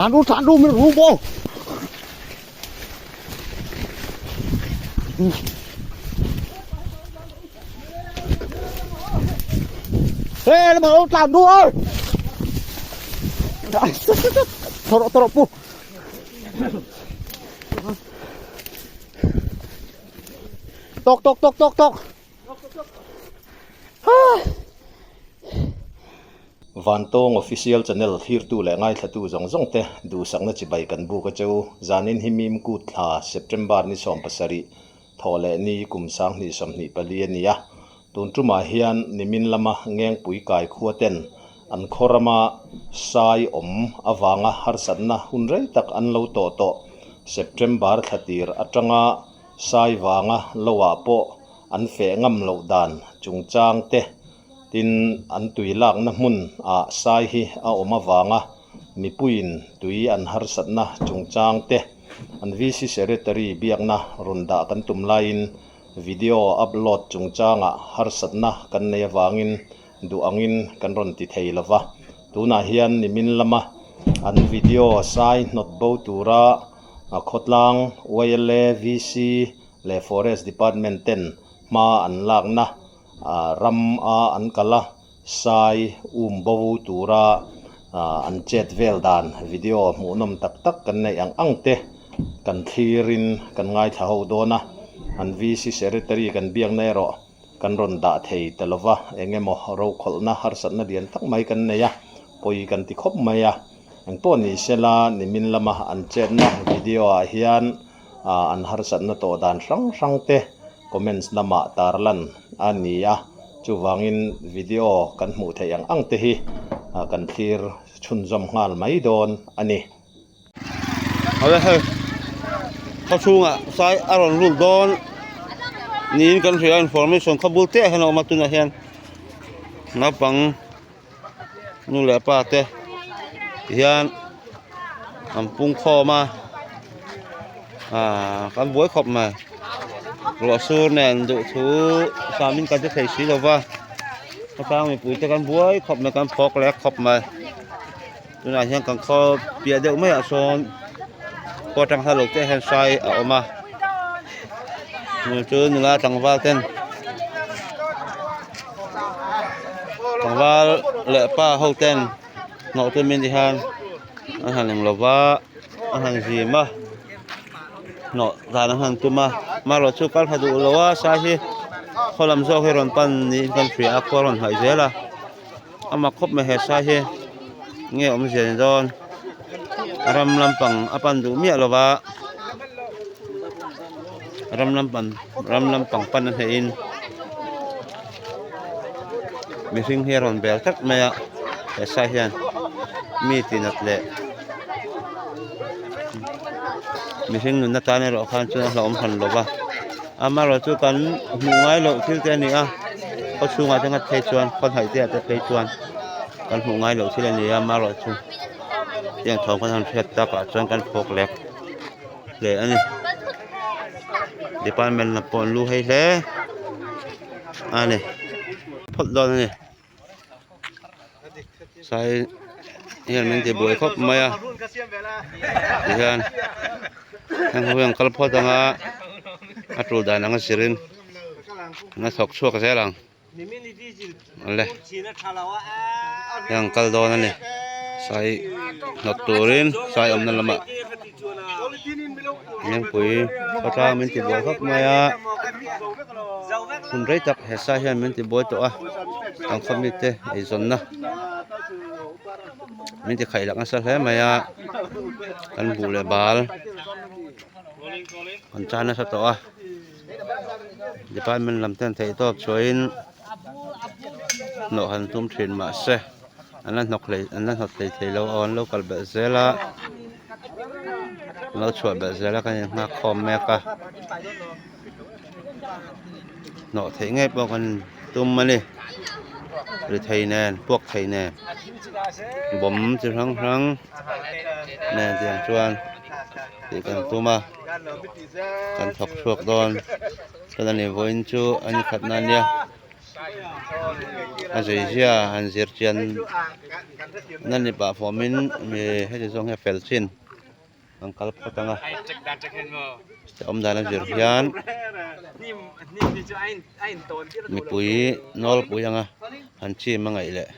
Tlan ru tlan ru min ru maw. Ê nó bảo tlan ru ơi. Thoro thoro pu. Tok tok tok tok tok. Vantawng Official Channel thlirtu leh ngaithlatu zawng zawng te duhsakna chibai kan buk a cheu. Zanin hi Mim Kut thla September ni 17 thawh leh ni kum 2024 a ni a. Tun tumah hian nimin lama Ngengpui kai khua ten an khaw rama sai awm avanga harsatna hun rei tak an lo tawh tawh September thla tir atanga Sai vanga loah pawh an feh ngam loh dan chungchang te, tin an tui lakna hmun ah sai hi a awm avanga mipuiin tui an harsatna chungchang te an VC Secretary biakna rawn dah kan tum laiin video upload chungchangah harsatna kan nei avangin duh angin kan rawn ti thei lova. Tunah hian nimin lama an video sai hnawt bo tura Khawtlang, YLA, VC leh Forest Department ten hma an lakna ram a an kal a, sai um bo tura an chet vel dan video hmuhnawm tak tak kan neih ang ang te kan thlirin kan ngaithla ho dawn a, an VC Secretary kan biakna erawh kan rawn dah thei ta lova, eng emaw rokhawlhna harsatna lian tak mai kan nei a, pawi kan ti khawp mai a. Engpawh ni sela nimin lama an chetna video ah hian an harsatna tawh dan hrang hrang te comments lamah tarlan a ni a, chuvangin video kan hmuh theih ang ang te hi kan thlir chhunzawm nghal mai dawn a ni. Awle hei khaw chhungah sai a rawn lut dawn niin kan hria a information khaw bul chiah hian a awm a tunah hian naupang nu leh pa te tihian an pung khawm a ahh kan buai khawp mai ruah sur nen duh thu samin kan ti thei si lo va khawtlang mipui te kan buai khawp mai kan phawk leh khawp mai tunah hian kan khaw piah deuh maiah sawn khaw atang hla lo te hian sai a awm a chu nula tlangval ten tlangval leh pa ho ten hnawh tumin tihian an han eng lova an han zim a hnawh dan an han tum a amaherawh chu kal tha duh lo a sai hi khaw lam zawk hi rawn pan niin kan hria a khua a rawn hnaih zel a a mak khawp mai he sai hi nge awmzia ni dawn ram lampang a pan duh miah lo va ram lampang ram lampang pan a hnehin mihring hi a rawn bel tlat mai a he sai hian mi tinat leh mihring nunna tan erawh khan chuan a hlauhawm hran lo va amaherawh chu kan hmuh ngai loh thil te a ni a khaw chhungah te nghat phei chuan khaw hnaih te ah te phei chuan kan hmuh ngai loh thil a ni a amaherawh chu tiang thawm kan han hriat takah chuan kan phawk lek hle a ni department lam pawh an lu hei hle a ni phawt dawn a ni. Sai hian min ti buai khawp mai a tihian heng ho hian kal phawt anga a tul dan anga zirin an la thawk chhuak zel ang awle heng kal dawn a ni sai hnawt turin sai awmna lamah Lengpui khawtlang min ti buai khawp mai a hun rei tak he sai hian min ti buai tawh a kan khaw mite eizawnna min ti khaih lak nasa hle mai a kan buh leh bal kan chan nasa tawh a department lam ten theih tawp chhuahin hnawh han tum thin mahse an la hnawk hlei an la hnawt hlei thei lo a an lo kal belh zel a an lo chhuah belh zel a kan in nghak khawm mek a hnawh theih ngei pawh kan tum a ni ri thei nen puak thei nen bawm chi hrang hrang nen tiang chuan tih kan tum a kan thawk chhuak dawn chuan a ni vawiin chu a ni khatna a nia. A zei zia han zir chian na ni pah fawmin mi heti zawng hi a fel chin an kal phawt ang a chutah awm dan a zir hian mipui nawlpui anga han chim a ngaih leh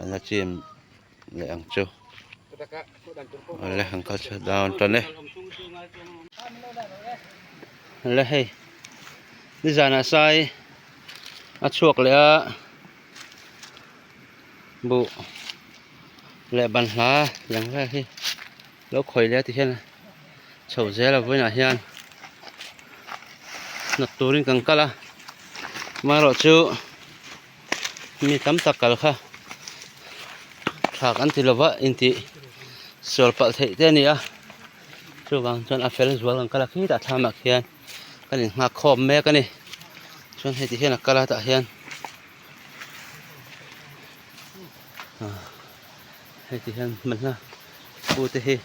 an la chim leh ang chu awle an kal chhuah dawn tan e awle hei nizanah sai a chhuak leh a buh leh banhla lang vel hi lo khawi leh a ti hian chho zel a vawiinah hian hnawt turin kan kal a amaherawhchu mi tam tak kal kha thlak an ti lova intih sual palh theih te a ni a chuvang chuan a fel zual kan kal a khitah thlamah khian kan innghak khawm mek a ni chuan heti hian a kal a tah hian hei ti hian hmanhla pu te hi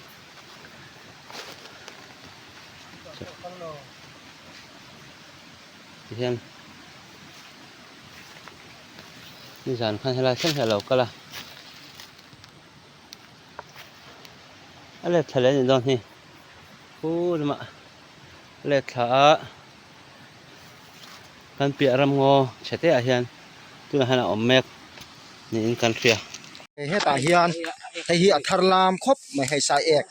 ti hian nizan khan helai thleng hi a lo kal a a let thla leh a nih dawn hi pu lamah a let thla a. Kan piah ram ngaw chhe te ah hian tunah hian a awm mek niin kan hria. Hetah hian hei hi a thar lam khawp mai hei sai ek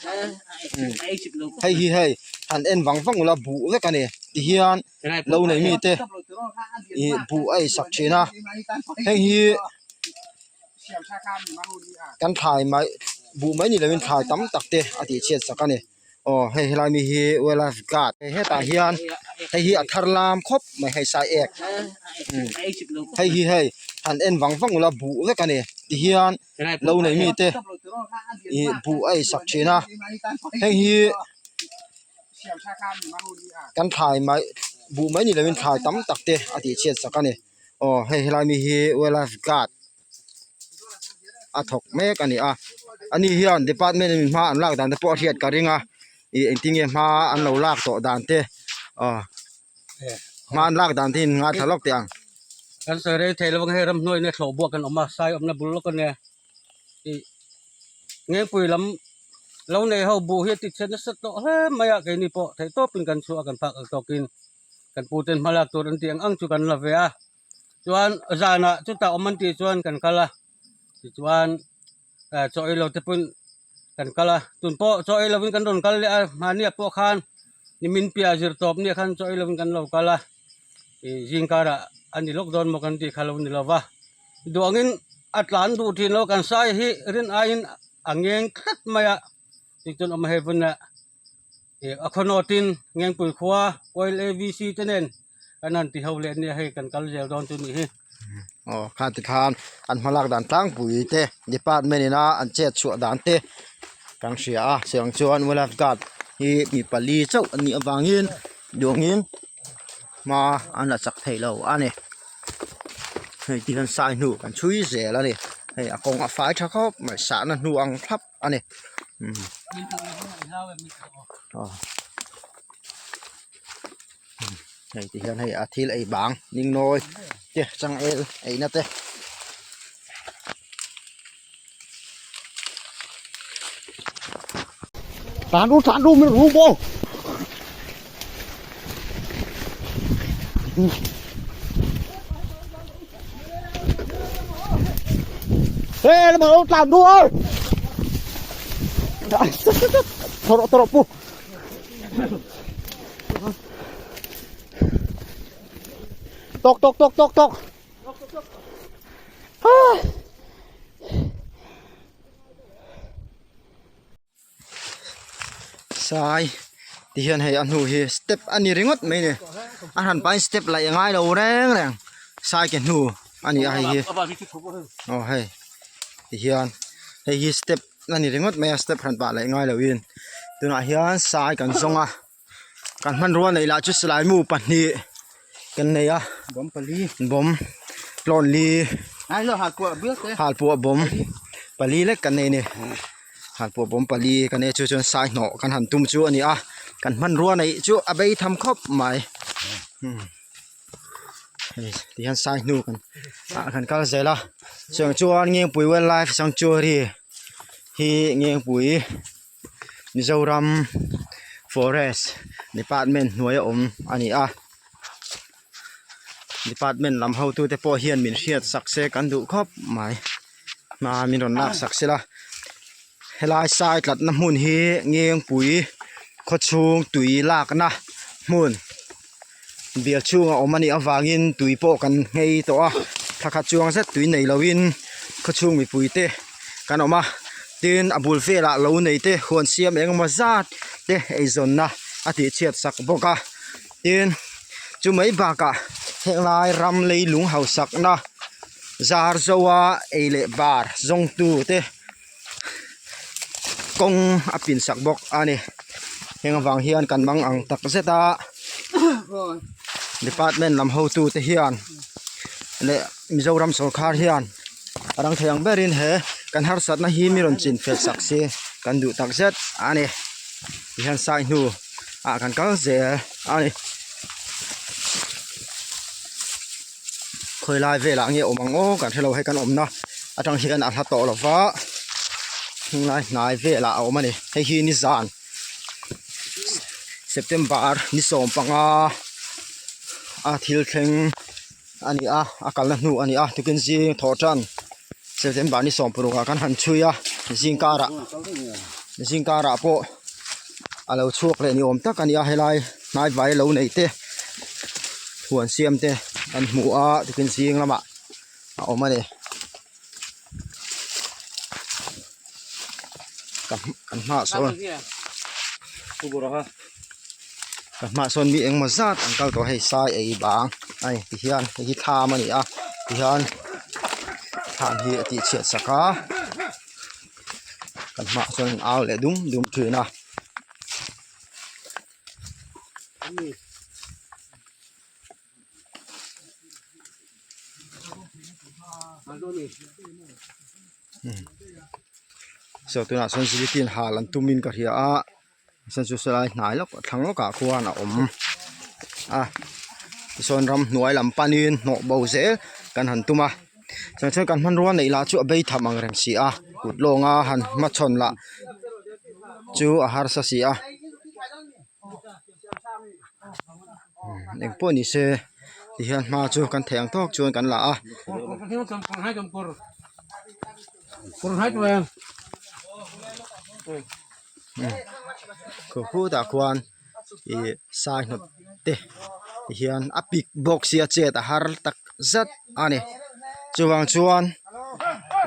hei hi hei han en vang vang ula buh vek a ni tihian lo nei mi te ih buh a eisak thin a hei hi kan thlai mai buh mai ni lovin thlai tam tak te a tih chhiat sak a ni. Aw hei helai mi hi wildlife guard hetah hian hei hi a thar lam khawp mai hei sai ek hei hi hei han en vang vang ula buh vek a ni tihian lo nei mi te ih buh a eisak thin a hei hi kan thlai mai buh mai ni lovin thlai tam tak te a tih chhiat sak a ni aw hei helai mi hi wildlife guard. a thawk mek a ni a ani hian department in hma an lak dan te pawh a hriat ka ring a ih engtin nge hma an lo lak tawh dan te aw hma an lak dan te hi ngaithla lawk teh ang. Kan sawi rei thei lovang hei ramhnuai nia thlawh buak kan awm a sai awmna bul lawk a nia ih Ngengpui lam lo nei ho buh hi a ti chhe nasa tawh hle mai a keini pawh theih tawpin kan chhuah a kan phak ang tawkin kan puten hma lak tur an tih ang ang chu kan la ve a. Chuan zanah chutah awm an tih chuan kan kal a tichuan chaw ei lo te pawhin kan kal a tun pawh chaw ei lovin kan rawn kal leh a mahni ah pawh khan nimin piah zir tawp nia khan chaw ei lovin kan lo kal a ih zing karah a ni lawk dawn maw kan tih kha lo ni lova duangin a tlan duh thin lo kan sai hi rin aiin a ngeng tlat mai a tichuan awm hei vun ah. Ih a khawnawtin Ngengpui khua oil AVC te nen kan han ti ho leh nia hei kan kal zel dawn chu nih hi. Aw kha ti khan an hmalak dan tlangpui te department ina an chet chhuah dan te kan hria a chutiang chuan wildlife guard hi mi pali chauh an nih avangin duangin hma an la chak thei lo a ni hei ti hian sai hnu kan chhui zel a ni hei a kawng a fai tha khawp mai sahna hnu ang thlap. a ni hei ti hian hei a thil ei bang ningnawi te changel eina te. Tlan ru tlan ru min ru bo. Ê, mà ông làm đua ơi. Thôi thôi pu. Tok tok tok tok tok. Sai ti hian hei a hnu hi step a ni ringawt mai ni a hran pahin step laih a ngai lo reng reng sai ke hnu a ni a hei hi aw hei ti hian hei hi step a ni ringawt mai a step hran pah laih ngai loin tunah hian sai kan zawng a kan hmanrua neih lah chu silai mu pahnih kan nei a bawm tlawn li halpuah bawm pali lek kan nei a ni halpuah bawm pali kan nei chu chuan sai hnawh kan han tum chu a ni a kan hmanrua neih chu a bei tham khawp mai. Hei ti hian sai hnu kan ah kan kal zel a chuang chuan Ngengpui wildlife sanctuary hi Ngengpui Mizoram forest department hnuaia awm a ni a department lam hotute pawh hian min hriat sak se kan duh khawp mai hma min rawn lak sak sela helai sai tlatna hmun hi Ngengpui khawchhung tui lakna hmun. Bial chhunga awm a nih avangin tui pawh kan nghei tawh a thla khat chuang zet tui nei loin khawchhung mipui te kan awm a tin a bul velah lo nei te huan siam eng emaw zat te eizawnna a tih chhiat sak bawk a tin chu mai bakah henglai ram leilung hausakna zar zoa ei leh bar zawngtu te kawng a pin sak bawk a ni heng avang hian kan mang ang tak zet a department lam hotu te hian leh Mizoram sawrkar hian a rang thei ang berin he kan harsatna hi mi rawn chin fel sak se kan duh tak zet a ni tihian sai hnu ah kan kal zel a ni. Khawi lai velah nge awm ang aw kan hrelo hei kan awmna atang hian a hla tawh lo va hnunglai hnai velah a awm a ni hei hi nizan September ni 15 a thil thleng a ni a a kalna hnu a ni a tukin zing thawh tan September ni 16 ah kan han chhui a zing karah zing karah pawh a lo chhuak leh ni awm tak a ni a helai hnai vai lo nei te huan siam te an hmu a tukin zing lamah a awm a ni ka kan hmaah sawn ka hmaah sawn mi engemaw zat an kal tawh a hei sai ei bang a ni tihian hei hi thlam a ni a tihian thlam hi a tih chhiat sak a kan hmaah chuan an au leh dum dum thin a. So tunah chuan zirtir hal an tumin ka hria a chuan chu saw lai hnai lawk thlang lawkah khuan a awm a tichuan ramhnuai lam panin hnawh bo zel kan han tum a chuan chuan kan hmanrua neih lah chu a bei tham ang reng si a kut lawnga han hmachhawn lah chu a harsa si a engpawh ni se tihian hma chu kan theih ang tawk chuan kan la a. Khutah khuan ih sai hnawt te tihian a pik bawk sia chet a har tak zet a ni chuvang chuan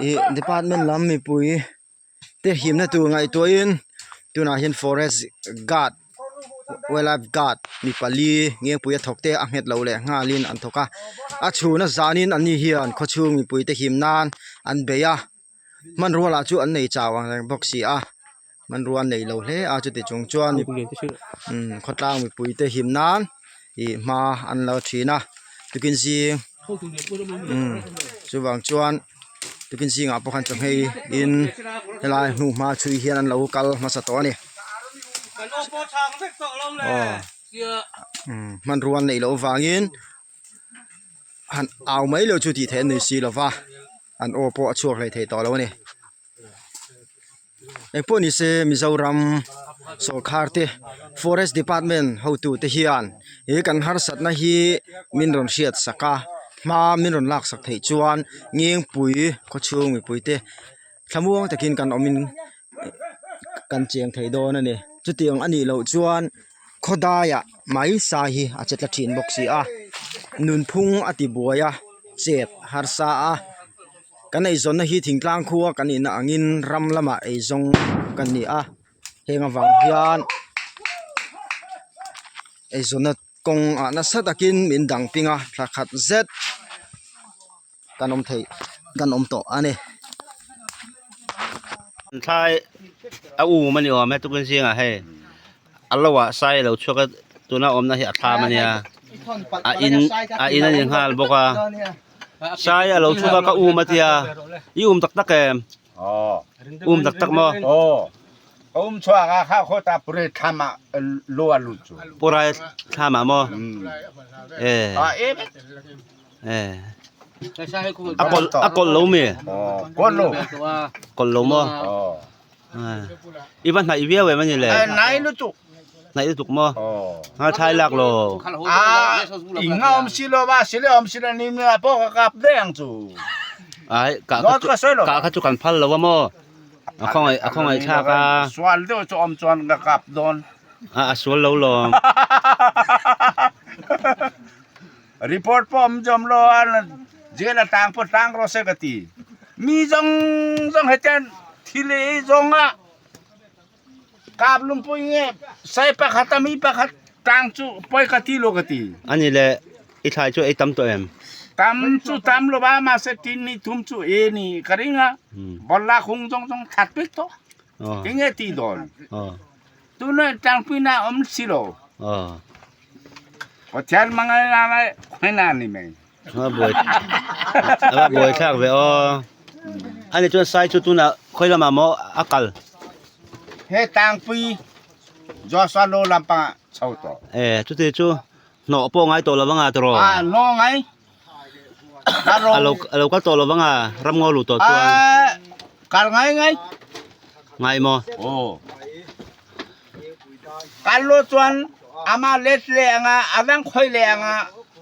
ih department lam mipui te himna tur ngaihtuahin tunah hian forest guard wildlife guard mi pali ngengpui a thawk te a nghet lo leh nghalin an thawk a a chhun a zanin an ni hian khawchhung mipui te him nan an bei a hmanrua lah chu an nei chau ang reng bawk si a hmanrua an nei lo hle a chuti chung chuan umm khawtlang mipui te him nan ih hma an lo thin a tukin zing umm chuvang chuan tukin zingah pawh khan chawhmei in helai hnuhma chhui hian an lo kal hmasa tawh a ni aw umm hmanrua an neih loh avangin han au mai lo chu tih theih an nei si lo va an aw pawh a chhuak hlei thei tawh lo a ni engpawh ni se Mizoram sawrkhar te forest department hotu te hian he kan harsatna hi min rawn hriat sak a hma min rawn lak sak theih chuan Ngengpui khawchhung mipui te thlamuang takin kan awmin kan cheng thei dawn a ni chutiang a nih loh chuan khawdaiah mai sai hi a che tla thin bawk si a nunphung a ti buai a chet harsa a kan eizawnna hi thingtlang khua kan nihna angin ram lamah eizawng kan ni a heng avang hian eizawnna kawng ah nasa takin min dang ping a thla khat zet kan awm theih kan awm tawh a ni. Thlai a um a ni awm e tukin zingah hei a lo ah sai a lo chhuak a tuna awmna hi a thlam a nia a in a in a ni nghal bawk a sai a lo chhuak a ka um a tia i um tak tak em um tak tak maw um chuak a kha khaw ta pure thlam ah lo a lut chu purai thlam ah maw e a e. A kawlh a kawlh lo mi? Kawlh lo. Kawlh lo maw? I va hnaih viau em a ni le? Hnai lutuk. Hnaih lutuk maw? Ngalthai lak lo. A ing a awm si lo va, sile awm si lo ni mi ah pawh ka kap daih ang chu. Ai kah kha chu kah kha chu kan phal lo a maw? A khawngaih a khawngaih thlak a. Sual deuh chu awm chuan ka kap dawn. A a sual lo lawm. Report pawh awm zawm lo a, jail a tang pawh tang rawh se ka ti. Mi zawng zawng hetiang thil ei zawng a kap lumpui nge sai pakhat a mi pakhat tang chu pawi ka ti lo ka ti. Ani le i thlai chu ei tam tawh em? Tam chu tam lo va mahse tin ni thum chu e ni ka ring a, bawlhla khung zawng zawng that vek tawh. Enge ti dawn? Tuna tangpuina awm si lo. Pathian mangaina lai khuaina ni mai. A buai a buai thlak ve aw. Ani chuan sai chu tuna khawi lamah maw a kal? He tangpui Joshua lo lampangah chho tawh. E chuti chu hnawh pawh ngai tawh lo anga tawh. A hnawh ngai. A lo a lo kal tawh lo anga ramngaw luh tawh chuan. Kal ngai ngai. Ngai maw? Aw. Kal lo chuan ama let leh anga a dang khawi leh anga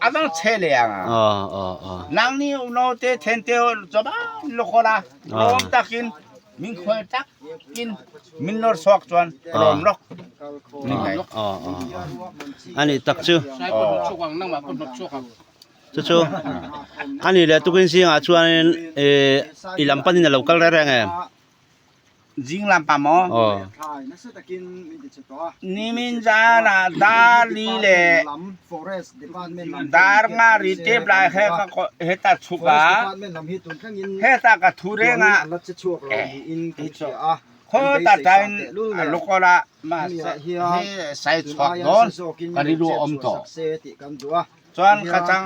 a dang chhe leh anga. Aw aw aw. Nang ni uno te then te chawba lo la rom takin min khawi tak in min nawr chhuak chuan rom lawk ni mai. Aw aw aw. Ani tak chu. Chu chu ani leh tukin zingah chuanin eh i lam panin a lo kal reng reng em? Zing lam pa maw? Aw. Nimin zan ah dar li le dar nga ri tep lai he ka heta chhuk a heta ka thu reng a khaw ta tain a lukawl a mahse hi sai chhuak dawn ka rilru a awm tawh. Chuan ka chang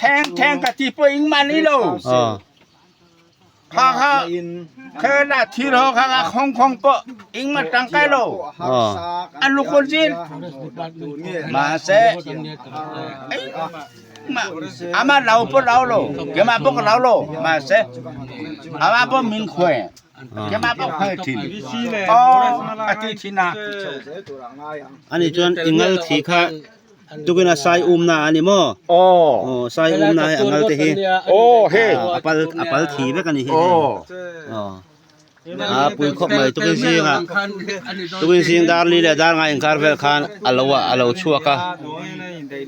theng theng ka ti pawh engmah ni lo. Kha kha khen a thir ho kha kha khong khong pawh engmah tangkai lo. A lukawl zin. Mahse ama lau pawh lau lo keimah pawh ka lau lo mahse ama pawh min khuai keimah pawh khuai thin. Aw a ti thin a. Ani chuan i ngal thi kha tukin a sai umna ani maw? Aw. Aw sai umna hi a ngal te hi. Aw he. A pal a pal thi vek ani hi. Aw. Aw. A pui khawp mai tukin zinga tukin zing dar li leh dar nga inkar vel khan a lo a lo chhuak a.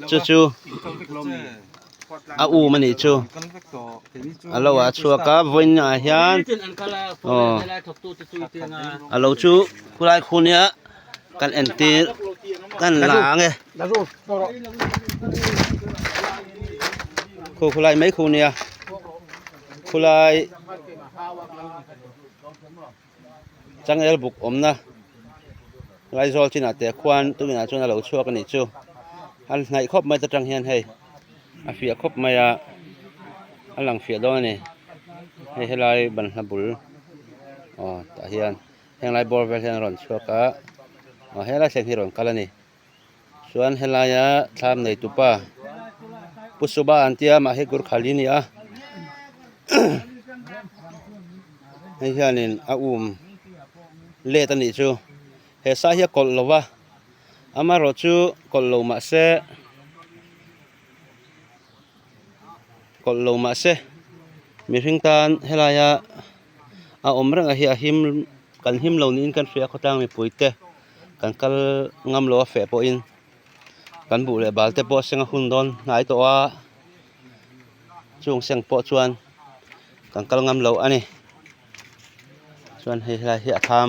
Chu chu a um anih chu a lo ah a chhuak a vawiin ah hian aw a lo chu khulai khu nia kan entir kan la ang e khu khulai mai khu nia khulai changel buk awmna Laizawl chinah te khuan tuminah chuan a lo chhuak a nih chu an hnaih khawp mai ta tang hian hei a fiah khawp mai a a lang fiah dawn a ni hei helai banhla bul aw tah hian henglai bawr vel hian a rawn chhuak a aw helai thleng hi a rawn kal a ni chuan helaia thlam nei tupa Pu Suba an tia mah hi Gurkhali a ni a hei hianin a um let a nih chu he sai hi a kawlh lo va amaherawh chu kawlh lo mahse kawlh lo mahse mihring tan helaia a awm reng a hi a him kan him lo niin kan hria khawtlang mipui te kan kal ngam lo a feh pawhin kan buh leh bal te pawh a seng a hun dawn hnai tawh a chung seng pawh chuan kan kal ngam lo a ni chuan hei helai hi a thlam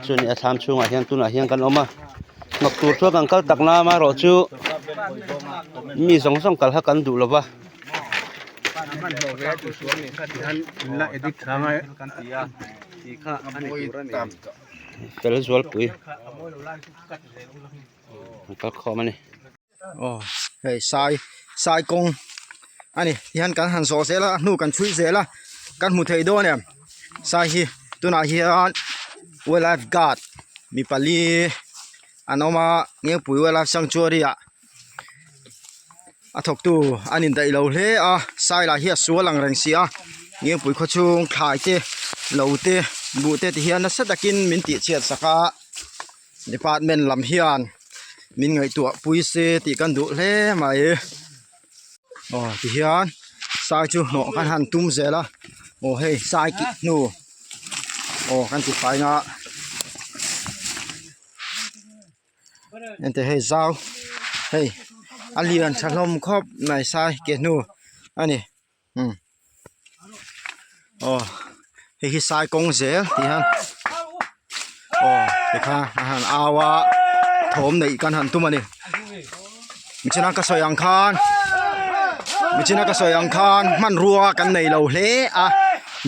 chuan a thlam chhungah hian tunah hian kan awm a hnawk tur chuan kan kal tak na amaherawh chu mi zawng zawng kal kha kan duh lo va. Fel zualpui an kal khawm a ni. Aw hei sai sai kawng a ni tihian kan han zawh zel a a hnu kan chhui zel a kan hmu thei dawn em sai hi tunah hian wildlife guard mi pali an awm a ngengpui wildlife sanctuary ah. A thawktu an indaih lo hle a sai lah hi a sual ang reng si a Ngengpui khaw chhung thlai te lo te buh te ti hian nasa takin min tih chhiat sak a department lam hian min ngaihtuah pui se tih kan duh hle mai aw ti hian sai chu hnawh kan han tum zel a aw hei sai kih hnu aw kan ti fai nga. Enteh hei zau hei a lian tha hlawm khawp mai sai ke hnu a ni umm aw hei hi sai kawng zel tih hian aw tikhan a han au a thawm neih kan han tum a ni michina ka sawi ang khan michina ka sawi ang khan hmanrua kan nei lo hle a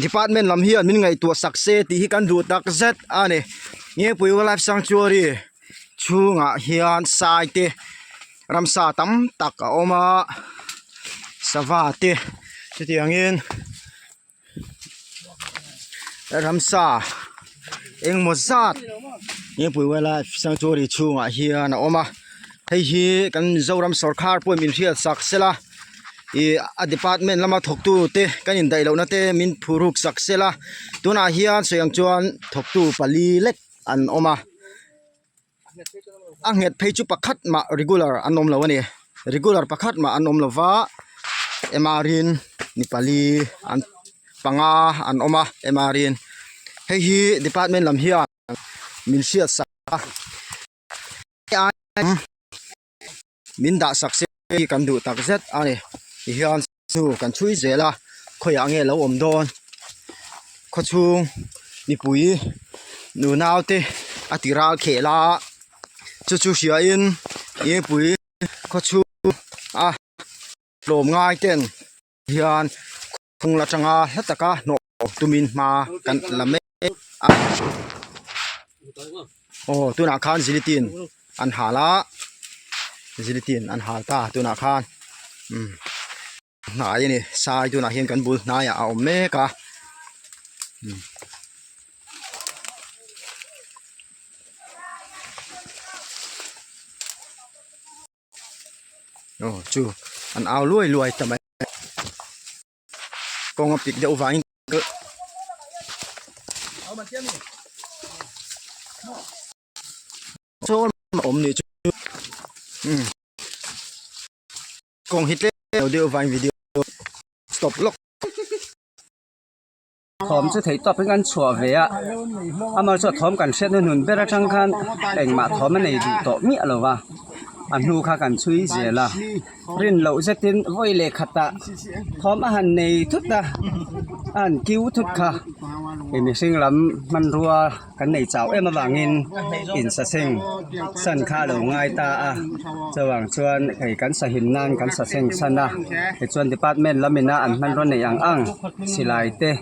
department lam hian min ngaihtuah sak se tih hi kan duh tak zet a ni. Ngengpui Wildlife Sanctuary chhungah hian sai te ramsa tam tak a awm a sava te chutiangin ramsa engemaw zat Ngengpui Wildlife Sanctuary chhungah hian a awm a hei hi kan Mizoram sawrkhar pawhin min hriat sak sela. Ih a department lama thawktu te kan indaih lohna te min phuruk sak sela tunah hian sawi ang chuan thawktu pali lek an awm a a nghet phei chu pakhat mah regular an awm lo a ni regular pakhat mah an awm lo va M R in mi pali an panga an awm a M R in hei hi department lam hian min hriat sak a. Min dah sak se hi kan duh tak zet a ni tihian chu kan chhui zel a khawiah nge lo awm dawn khawchhung mipui nunau te a ti ral khel a chu chu hria in mipui khawchhung a tlawm ngai ten hian khung la tanga hla taka hnawh tumin hma kan la mek a aw tunah khan zilitin an hal a zilitin an hal ta tunah khan umm hnai a ni sai tunah hian kan bul hnaiah a awm mek a umm. Aw chu an au luai luai ta mai kawng a pik deuh vangin sawn a awm nih chu umm kawng hi tlem lo deuh vangin video stop lawk. Thawm chu theih tawp in an chhuah ve a, amah chu a thawm kan hriat hnuhnun ber atang khan engmah thawm a nei duh tawh miah lo va, a hnu kha kan chhui zel a, rin loh zetin vawi leh khatah thawm a han nei thut a, a han kiu thut kha ih mihring lam hmanrua kan nei chau em avangin insaseng san kha a lo ngai ta a chuvang chuan hei kan sahim nan kan saseng san a tichuan department lamina an hmanraw neih ang ang silai te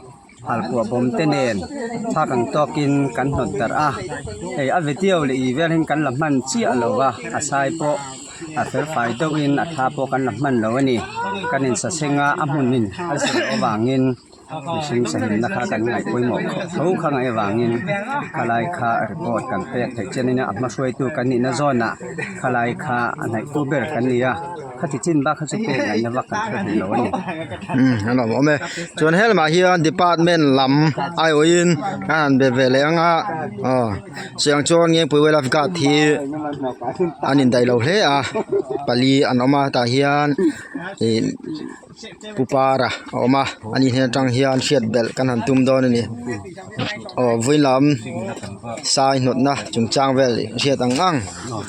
halpuah bawm te nen phak ang tawkin kan hnawt darh a hei a video leh ih vel hi kan la hman chiah lo va a sai pawh a fel fai deuhin a thla pawh kan la hman lo a ni kan insaseng a a hmunin a zir loh avangin. Mihring sahimna kha kan ngaih pawimawh khawp tho kha ngaih avangin khalai kha report kan pek theih chianin a hma hruaitu kan nihna zawnah khalai kha a hnaihtu ber kan ni a khati chin bak kha chu pek ngaihna vak kan hre hlei lo a ni. Umm a lo awm e chuan helmah hian department lam aiawhin a han be ve leh ang a aw chiang chuan Ngengpui Wildlife Guard hi an indaih lo hle a pali an awm a tah hian ih. Pu Para a awm a ani hnen atang hian hriat belh kan han tum dawn a ni aw vawilam sai hnawtna chungchang vel hriat ang ang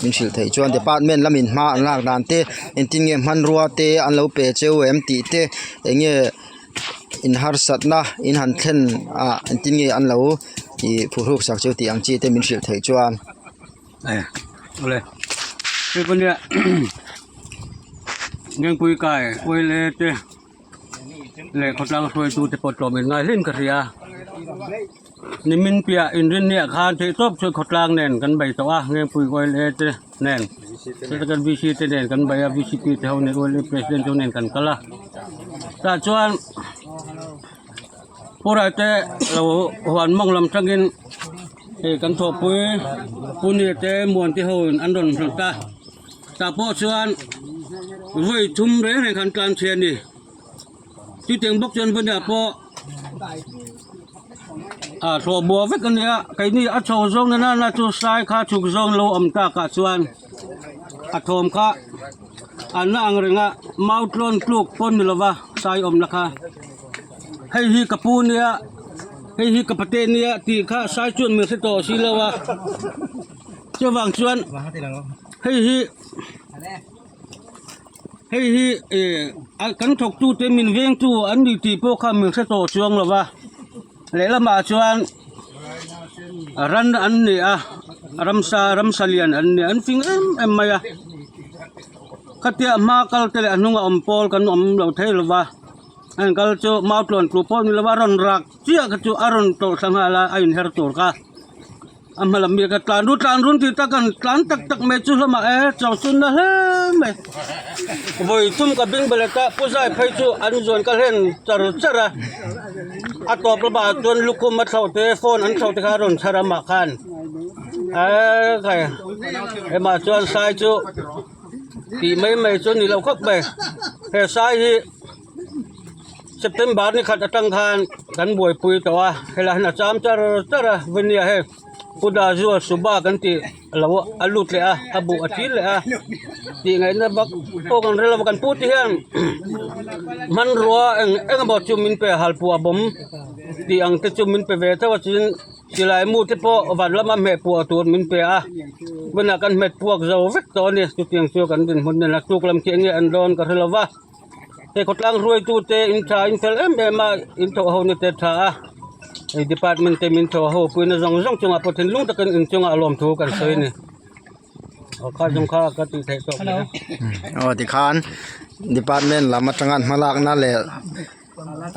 min hrilh theih chuan department lamin hma an lak dan te engtin nge hmanrua te an lo pe cheu em tih te eng nge in harsatna in han thlen ah engtin nge an lo ih phuhruk sak cheu tih ang chi te min hrilh theih chuan. Awle hei pawh nia Ngengpui kai oil e te leh khawtlang hruaitu te pawh tlawm in ngai hlin ka hria nimin piah inrinniah khan theih tawp chu khawtlang nen kan bei tawh a Ngengpui oil e te nen chutah V C te nen kan bei a V C P te ho nen oil e president te ho nen kan kal a tah chuan Pura te lo huan mawng lam tangin. Hei kan thawhpui Pune te Muante ho in an rawn hnawt a tah pawh chuan. Vawi thum reng reng khan tlan chhe a ni. Chutiang bawk chuan vawiinah pawh ah thlawh buah vek a ni a, keini a chho zawng na nana chu sai kha chhuk zawng lo awm takah chuan a thawm kha an la ang reng a, mau tlawn tluk pawn ni lova sai awmna kha. Hei hi ka pu nia, hei hi ka pate nia tih kha sai chuan min hre tawh si lo a, chuvang chuan hei hi. Hei hi eh kan thawktute min vengtu an ni tih pawh kha min hre tawh chuang lo va, lehlamah chuan ran an ni a, ramsa ramsa lian an ni a, an fing em em mai a, khatia hma kal te leh a hnunga awm pawl kan awm lo thei lo va, an kal chu mau tluan tlu pawh ni lo va, a rawn rak chiah kha chu a rawn tawlh thla nghal a, a inher tur kha. A hma lam mi ka tlan ru tlan run tih tak an tlan tak tak mai chu hlawm ah e chau chun na hle mai vawi thum ka bing belet a pu zai phei chu an zawn ka hlen char char a a tawp lamah chuan lukhum a thlauh te phone an thlauh te kha a rawn chhar a mah khan eee khai hemah chuan sai chu tih mai mai chu a ni lo khawp mai he sai hi. September ni khat atang khan kan buaipui tawh a helai hian a cham char char a vawnia hei Buddha zual suba kan tih lo a lut leh a a buh a thil leh a tih ngaihna vak pawh kan hrelo kan pu te hian hmanrua eng eng emaw chu min pe a halpuah bawm tih ang te chu min pe ve theuh a chuan silai mu te pawh van lama hmeh puah tur min pe a vawiinah kan hmet puak zo vek tawh a ni chutiang chu kan dinhmun nen a tuk lam khi eng nge an dawn ka hrelo va. Hei khawtlang hruaitute in tha in fel em em a in thawh ho na te tha a hei department te min thawh ho puina zawng zawng chungah pawh thinlung takin in chungah lawmthu kan sawi a ni aw kha zawng kha ka tih theih tawk mai a. Aw tikhan department lam atanga an hmalakna leh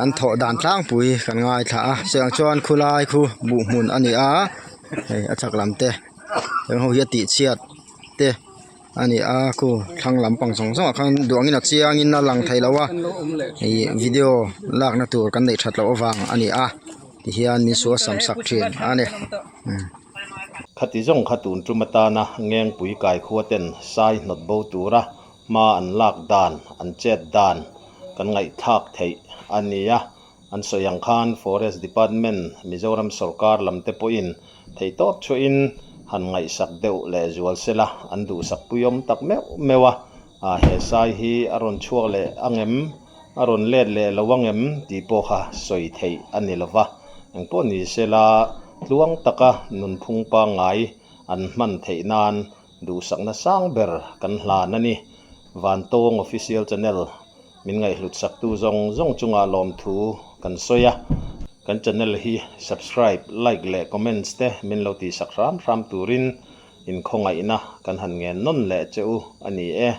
an thawh dan tlangpui kan ngaithla a chutiang chuan khulai khu buh hmun a ni a hei a chhak lam te heng ho hi a tih chhiat te. A ni a khu thlang lampang zawng zawng ah khan duh angin a chiang in a lang thei lo a ih video lakna tur kan neih that loh avang a ni a tihian min sual sam sak thin a ni. Khati zawng kha tun tum atana Ngengpui kai khua ten sai hnawt bo tura hma an lak dan, an chet dan kan ngaihthlak theih a ni a. An sawi ang khan Forest Department, Mizoram sorkar lam te pawhin theihtawp chhuahin han ngaihsak deuh leh zual sela an duhsak puiawm tak meuh meuh a, ah he sai hi a rawn chhuak leh angem, a rawn let leh lo angem tih pawh kha sawi theih a ni lova. Engpawh ni sela tluang taka nunphung pangngai an hman theih nan duhsakna sang ber kan hlan a ni. Vantawng Official Channel. Min ngaihhlut saktu zawng zawng chungah lawmthu kan sawi a, kan channel hi subscribe, like leh comments te min lo tihsak hram hram turin inkhawngaihna kan han ngen nawn leh che u a ni e.